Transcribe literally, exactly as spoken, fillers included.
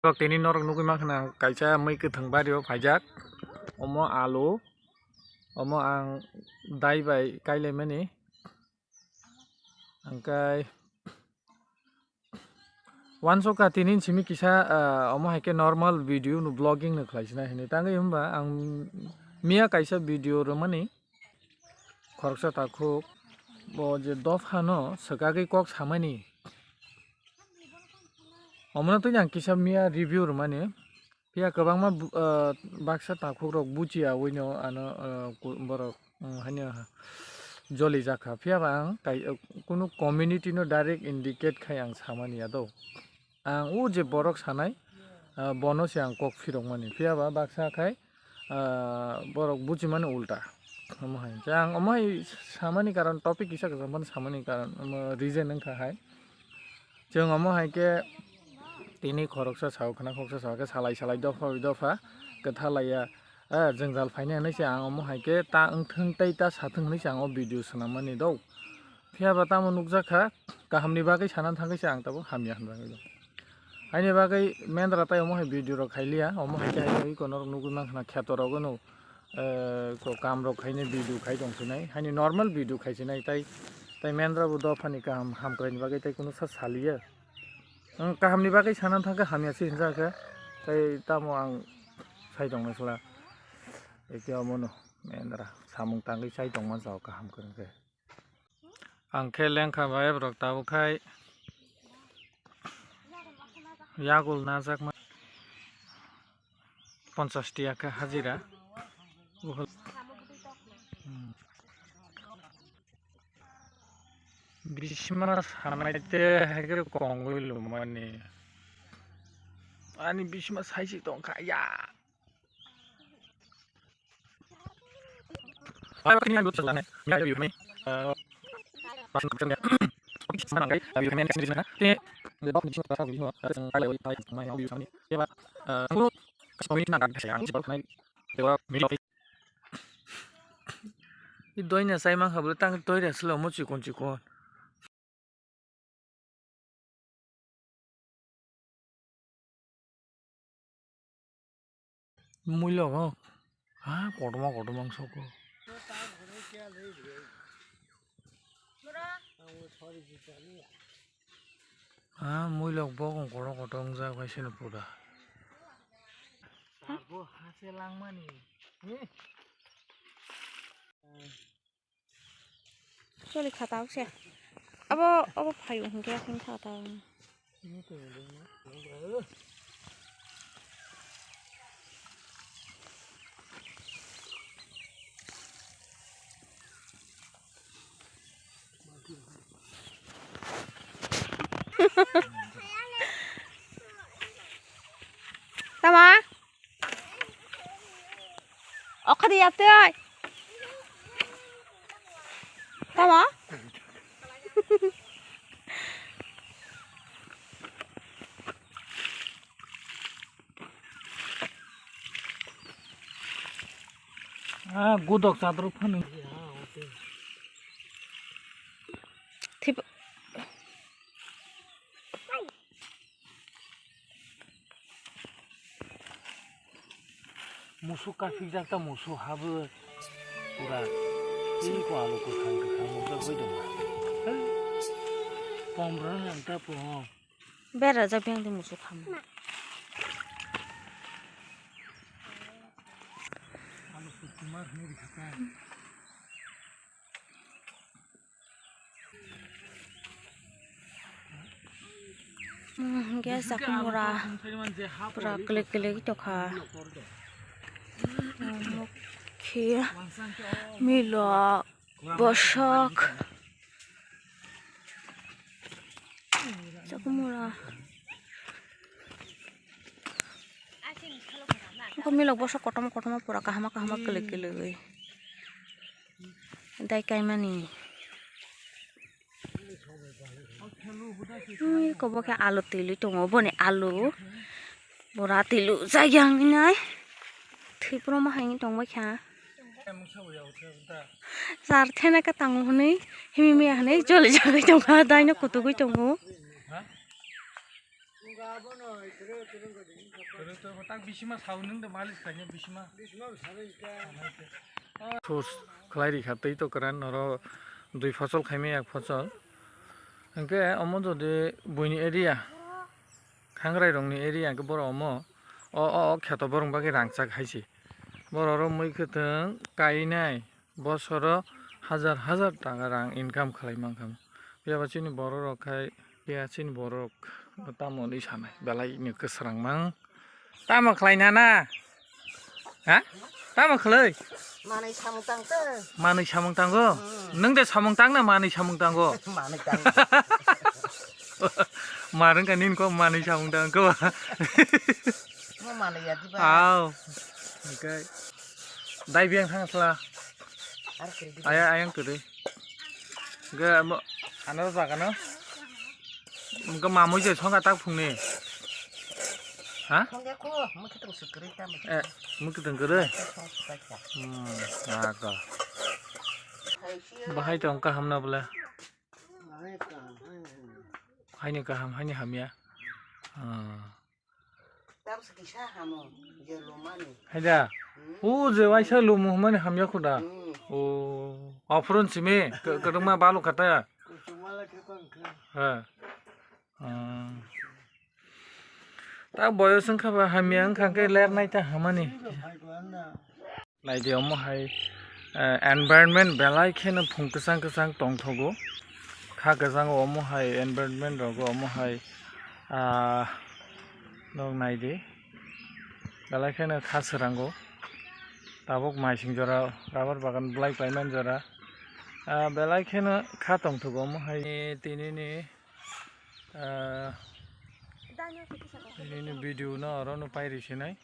Rok tini norok nugwi mankha ang kaisa mui kwthwng bario phaijak. Omo alu, omo ang dai bai kailaimani. Angkai wansukha tini simi kisa, ah, omo hai khe normal video no vlogging no khlai sinai hinwi tangwi hwnba ang miya kaisa video rwmani khoroksa takhuk bo je dophano swkagwi kok samani. Omono twi ang kisa miya review rwmani. Phiya kwbangma bu-, ah, baksa takhuk rok buchiya wino ano, ah, ku-, borok, um, haino joli jakha. Phiya ba ang tai, uh, kunu community no direct indicate khai ang samani ya do. Ang o je borok sanai, ah, bono se ang kok phirokmani. Phiya ba baksa khai, ah, borok buchimani ulta. Omo hai. Khe ang omo hai samani karon topic kisa kwcham phano samani karon, omo reason wngkha hai. Chwng omo hai khe tini khoroksa sao khna khoroksa sao khe salai salai dopha bai dopha kwtha laiya, eh, jwngjal phainai hinwi se ang omo hai khe ta wngthwng tei ta sathwng hinwi se ang o video swnammani do. Phiya ba tamo nukjak kha, kahamni bagwi sana thangwi se ang tabuk hamya hwnjagwi do. Haini bagwi mendra tai omo hai video rok khailiya, omo hai khe hai iko norok nugwi mankha kheto rok no. Eh, ko kam rok khaine video khai tong sinai, haini normal video khai sinai, tai, tai mendra bo dophani kaham hamkraini bagwi tai kunu sa saliya. Ang kahamni bagwi sana thangkhe hamya se hinjak khe, tai tamo ang sai tong nai sala. Eke omono mendra samung tangwi sai tong mansa o kaham kwrwng khe. Ang khe lengkha bai borok tabuk khai yagul najakma. Ponchas tiya khe hajira. Buhul. Hmm. Bisma sanai te haikhe kongwi lumani. Ani bisma saisi tongkha ya. I doina chai mankha bwle tang toira swlamo chikon chikon. Muilok, ha, kotorma kotorma wng soko. Ha, muilok bokong kotor kotor wngjak bai sino pura. Abo hase langmani. Choli kha tao se. Abo, abo phaio hinkhe, hinkha tao. Tama? Okhadi yaptoi. Tama? Ah, gudok chadrok phano. Thip- Musuk kaphikjak ta musuk habo pura tei ko alu kwkhang kwkhang nukjagwi tongo. Pomrano nang ta pung. Berajak biyang de musuk ham. Hwnkhe chakhumura pura kwlwi kwlwi tongkha. Mukhe milok bosok chakhumura. Milok bosok kotorma kotorma pura kahama kahama kwlwi kwlwi. Dai kaimani. Ui, kobo khe alu twilwi tongo, boni alu. Bora twilwi jagya wngwi nai. Thwipro ma hai wngwi tongbai kha. Char thena khe tango hwnwi, himi miya hwnwi joli jagwi tongkha, daino kutugwi tongo. Sus khlai rikha tei to kwran noro dui phosol khaimai yak phosol. Hwnkhe omo jodi buini area, khangrai rokni area hwnkhe borok omo o, o, o kheto borok bagwi rangchak hai se. Borok rok mui kwthwng kainai bosoro hajar hajar taka rang income khlai mankha. Phiya ba chini borok rok khai, phiya chini borok tamo hwnwi sanai belai no kwswrang mang. Tamo khlai nana? Ha? Tamo khlai? Manwi samung tang tong. Manwi samung tango? Hmm. Nwng de samung tang na manwi samung tango? Manwi tang. Marwng ka nini kok manwi samung tang ko. Mo manwi ya diba? Aw. Okay. Dai biang thang sla. Ar kiri diba? Aya, ayang kiri. Ga mo, ano jaga no. Ga mamui je songa tak phungni. Ha? Songa ko, mo kitang sukri ta mo. Eh, mo kitang kiri. Song sukai ta. Hmm, aga. Bahai tong kaham na bole. Haini kaham, haini hamya. Ah. Tam se kisa hamo, je lumani. Haida. Hmm. O je waisa lumu hwnmani hamya khuda. Hmm. O, aphurun simi, ke-, kwdwngma balu khata. Kusumala ke kon khe. Ha. Ah. Ta boyos wngkha ba hamya wngkha khe lernai ta hamani. Naidi omo hai, eh, environment belai kheno phung kwchang kwchang tongthogo. Kha kwchango omo hai environment rogo omo hai, ah, nog naidi. Belai kheno kha swrango. Tabuk maising jora rubber bagan belai paimani jora. Ah, belai kheno kha tongthogo omo hai tinini, ah, tinini video no oro no pairi sinai.